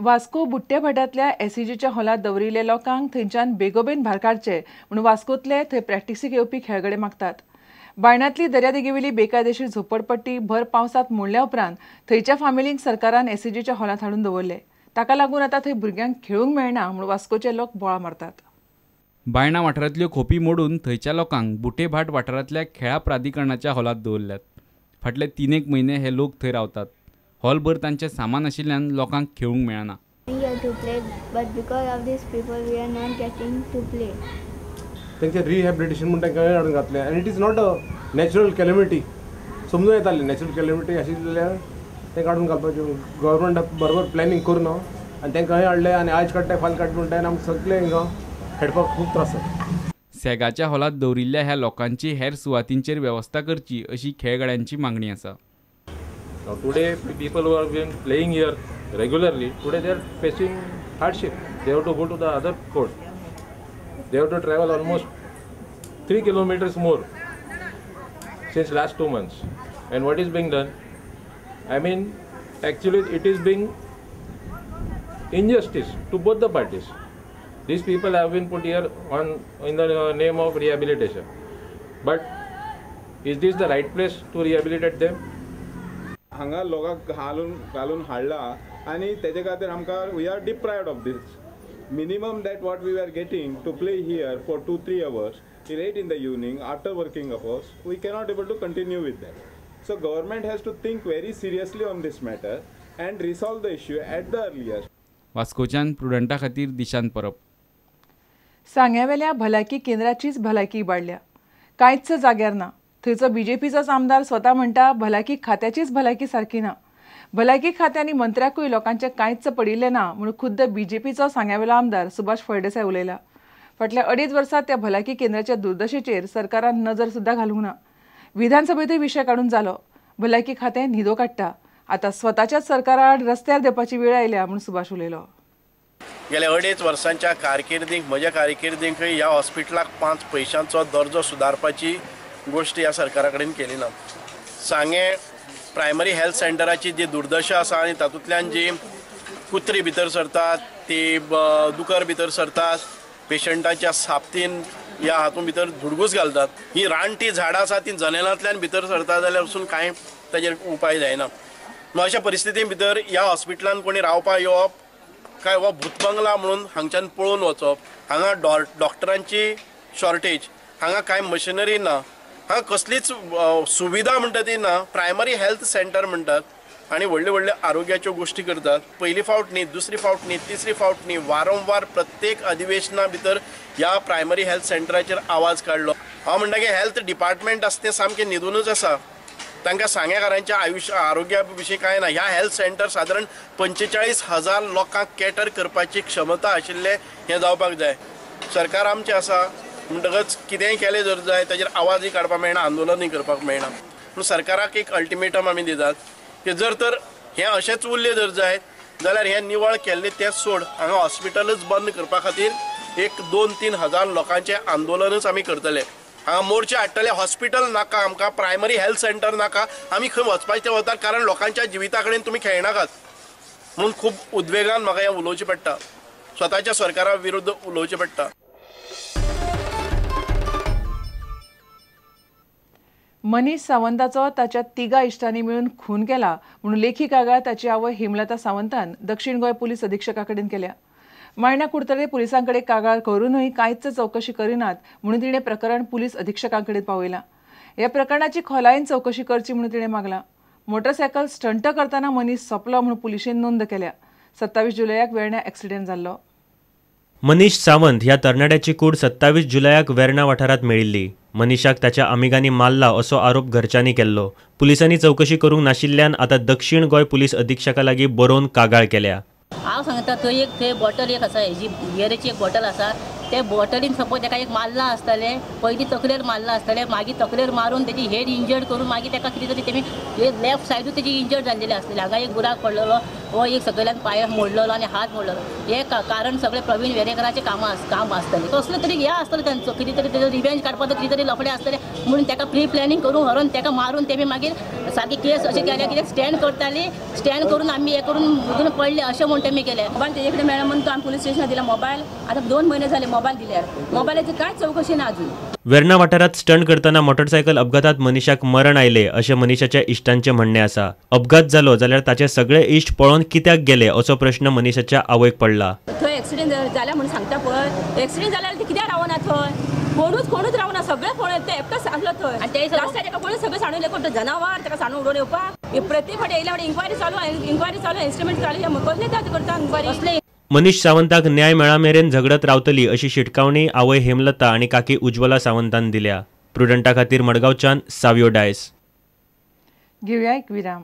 वास्को बुट्टेभाटांतल्या एसईजीच्या हॉलांत दवरिल्ल्या लोकांक थंयच्यान बेगोबेन भायर काडचे म्हूण वास्कोतले थंय प्रॅक्टिसीक येवपी खेळगडे मागतात. बायणांतली दर्यादेगेवेली बेकायदेशीर झोपडपट्टी भर पावसांत मोडल्या उपरांत थंयच्या फामिलींक सरकारान एसईजीच्या हॉलांत हाडून दवरले. ताका लागून आतां थंय भुरग्यांक खेळूंक मेळना म्हूण वास्कोचे लोक बोळा मारतात. बायणा वाठारांतल्यो खोपी मोडून थंयच्या लोकांक बुटेभाट वाठारांतल्या खेळा प्राधिकरणाच्या हॉलांत दवरल्यात. फाटले 3-1 म्हयने हे लोक थंय रावतात. हॉलभर तांचें सामान आशिल्ल्यान लोकांक खेळूंक मेळना. तांचे रिहॅबिलिटेशन म्हूण तांकां हाडून घातलें आनी it is not a natural calamity. समजून येतालें नॅचरल कॅलमिटी आशिल्ली जाल्यार तांकां हाडून घालपाच्यो. गव्हर्मेंट बरोबर प्लॅनिंग करून आनी तांकां खंय हाडलें आनी आयज काडटा फाल्यां काडटा म्हणटा आनी आमकां सगळें हिंगा खेळपाक खूब त्रास जाता. सेगाच्या हॉलांत दवरिल्ल्या ह्या लोकांची हेर सुवातींचेर वेवस्था करची अशी खेळगड्यांची मागणी आसा. Now today people who have been playing here regularly, today they are facing hardship. They have to go to the other court. They have to travel almost 3 kilometers more since last 2 months. And what is being done? I mean, actually it is being injustice to both the parties. These people have been put here on in the name of rehabilitation. But is this the right place to rehabilitate them? हांगा लोकांक घालून घालून हाडला आनी तेजे खातीर आमकां we are deprived of this minimum that what we are getting to play here for 2-3 hours late in the evening after working hours we cannot able to continue with that. So government has to think very seriously on this matter and resolve the issue at the earliest. वास्कोच्यान प्रुडंटा खातीर दिशांत परब. सांग्यावेल्या भलायकी केंद्राचीच भलायकी इबाडल्या. कांयच जाग्यार ना. थंयचो बीजेपीचोच आमदार स्वता म्हणटा भलायकी खात्याचीच भलायकी सारकी ना. भलायकी खातें आनी मंत्र्याकूय लोकांचें कांयच पडिल्लें ना म्हूण खुद्द बीजेपीचो सांग्यावेलो आमदार सुभाष फळदेसाय उलयला. फाटल्या 2.5 वर्सां त्या भलायकी केंद्राच्या दुर्दशेचेर सरकारान नजर सुद्दां घालूंक ना. विधानसभेंतूय विशय काडून जालो. भलायकी खातें न्हिदो काडटा. आतां स्वताच्याच सरकारा आड रस्त्यार देवपाची वेळ आयल्या म्हूण सुभाष उलयलो. गेल्या 2.5 वर्सांच्या कारकिर्दीक म्हज्या कारकिर्दींकय ह्या हॉस्पिटलाक 5 पयशांचो दर्जो सुदारपाची गोष्ट ह्या सरकारा कडेन केली ना. सांगें प्रायमरी हेल्थ सेंटराची जी दुर्दशा आसा आनी तातूंतल्यान जी कुत्री भितर सरतात, ती दुकर भितर सरतात, पेशंटाच्या सापतीन ह्या हातूंत भितर धुडगूस घालतात. ही रानटी झाडां आसा ती जनेलांतल्यान भितर सरता जाल्यार वचून कांय ताजेर उपाय जायना. अशा परिस्थिती भितर ह्या हॉस्पिटलान कोणी रावपाक येवप काय हो भूतबंगला म्हणून हांगच्यान पळोवन वचप. हांगा डॉक्टरांची शॉर्टेज, हांगा कांय मशिनरी ना, हांगा कसलीच सुविधा म्हणटा ती ना. प्रायमरी हेल्थ सेंटर म्हणटात आनी व्हडले व्हडले आरोग्याच्यो गोश्टी करतात. पयली फावट न्ही, दुसरी फावट न्ही, तिसरी फावट न्ही, वारंवार प्रत्येक अधिवेशना भितर ह्या प्रायमरी हेल्थ सेंटराचेर आवाज काडलो. हांव म्हणटा की हेल्थ डिपार्टमेंट आसा तें सामकें न्हिदूनच आसा. तांकां सांगेकारांच्या आयुश्य आरोग्या विशीं कांय ना. ह्या हेल्थ सेंटर सादारण 45,000 लोकांक कॅटर करपाची क्षमता आशिल्लें हें जावपाक जाय. सरकार आमचें आसा म्हणटकच कितेंय केलें जर जाय ताजेर आवाजूय काडपाक मेळना, आंदोलनूय करपाक मेळना. पूण सरकाराक एक अल्टिमेटम आमी दितात की जर तर हें अशेंच उरलें जर जायत जाल्यार हें निवळ केल्लें तें सोड, हांगा हॉस्पिटलूच बंद करपा खातीर एक 2-3 हजार लोकांचें आंदोलनूच आमी करतले. हांगा मोर्चे हाडटले. हॉस्पिटल नाका आमकां, प्रायमरी हेल्थ सेंटर नाका, आमी खंय वचपाचें ते वतात, कारण लोकांच्या जिविता कडेन तुमी खेळनाकात म्हणून खूब उद्वेगान म्हाका हें उलोवचें पडटा, स्वताच्या सरकारा विरुद्ध उलोवचें पडटा. मनीष सावंताचो ताच्या 3 इश्टांनी मेळून खून केला म्हणून लेखी कागाळ ताची आवय हेमलता सावंतान दक्षिण गोंय पुलीस अधीक्षका कडेन केल्या. मायणा कुडतरे पुलिसां कडेन कागाळ करूनय कांयच चवकशी करिनात म्हणून तिणें प्रकरण पुलीस अधीक्षकां कडेन पावयलां. ह्या प्रकरणाची खोलायेन चवकशी करची म्हणून तिणें मागलां. मोटरसायकल स्टंट करतना मनीस सोंपलो म्हणून पुलिशेन नोंद केल्या. 27 जुलयाक वेर्णा एक्सिडेंट जाल्लो. मनीष सावंत ह्या तरणाट्याची कूड 27 जुलयाक वेर्णा वाठारांत मेळिल्ली. मनीषाक ताच्या आमिगांनी मारला असो आरोप घरच्यांनी केल्लो. पुलिसांनी चवकशी करूंक नाशिल्ल्यान आतां दक्षिण गोंय पुलीस अधीक्षका लागीं बरोवन कागाळ केल्या. हांव सांगता थंय एक थंय बॉटल एक आसा, हेजी बियरीची एक बॉटल आसा, ते बॉटलीन सपोज ताका एक मारला आसतलें, पयलीं तकलेर मारला आसतलें, मागीर तकलेर मारून तेजी हेड इंजर्ड करून मागीर ताका कितें तरी तेमी लेफ्ट सायडूच तेजी इंजर्ड जाल्लेली आसतली. हांगा एक बुराक पडलेलो, हो एक सकयल्यान पांय मोडलेलो आनी हात मोडलेलो. हे कारण सगळें प्रवीण वेरेंकराचें काम आसतलें. कसलें तरी हें आसतलें तांचो, कितें तरी तेजो रिवेंज काडपाचो कितें तरी लफडें आसतलें म्हणून ताका प्री प्लॅनिंग करून व्हरून ताका मारून तेमी मागीर सारकी केस अशें केल्या कित्याक स्टँड करताली, स्टँड करून आमी हें करून पडले अशें म्हूण तेमी केलें. मोबायल तेजे कडेन मेळ्ळा म्हणून तो आमी पुलीस स्टेशनार दिला मोबायल. आतां 2 म्हयने झाले मोबायल दिल्यार, मोबायलाची कांय चवकशी ना अजून. वेर्णा वाठारांत स्टंट करतना मोटरसायकल अपघातात मनीषाक मरण आयले अशें मनीषाच्या इश्टांचें म्हणणें आसा. अपघात जालो जाल्यार ताचे सगळे इश्ट पळोवन कित्याक गेले असो प्रश्न मनीषाच्या आवयक पडला. थंय एक्सिडेंट जाला म्हणून सांगता पळय, एक्सिडेंट जाल्यार कित्याक रावना थंय, कोणूच रावना, सगळे पळय ते एकटोच आसलो थंय. आनी ताका कोणूच सगळें सांडून कोण जनावर ताका सांडून उडोवन येवपाक. प्रत्येक फावटी येयल्या इन्क्वायरी चालू, इन्क्वायरी चालू, इन्स्ट्रुमेंट चालू, कसले करता इन्क्वायरी. मनीष सावंताक न्याय मेळा मेरेन झगडत रावतली अशी शिटकावणी आवय हेमलता आनी काकी उज्वला सावंतान दिल्या. प्रुडंटा खातीर मडगांवच्यान सावियो डायस. घेवया एक विराम.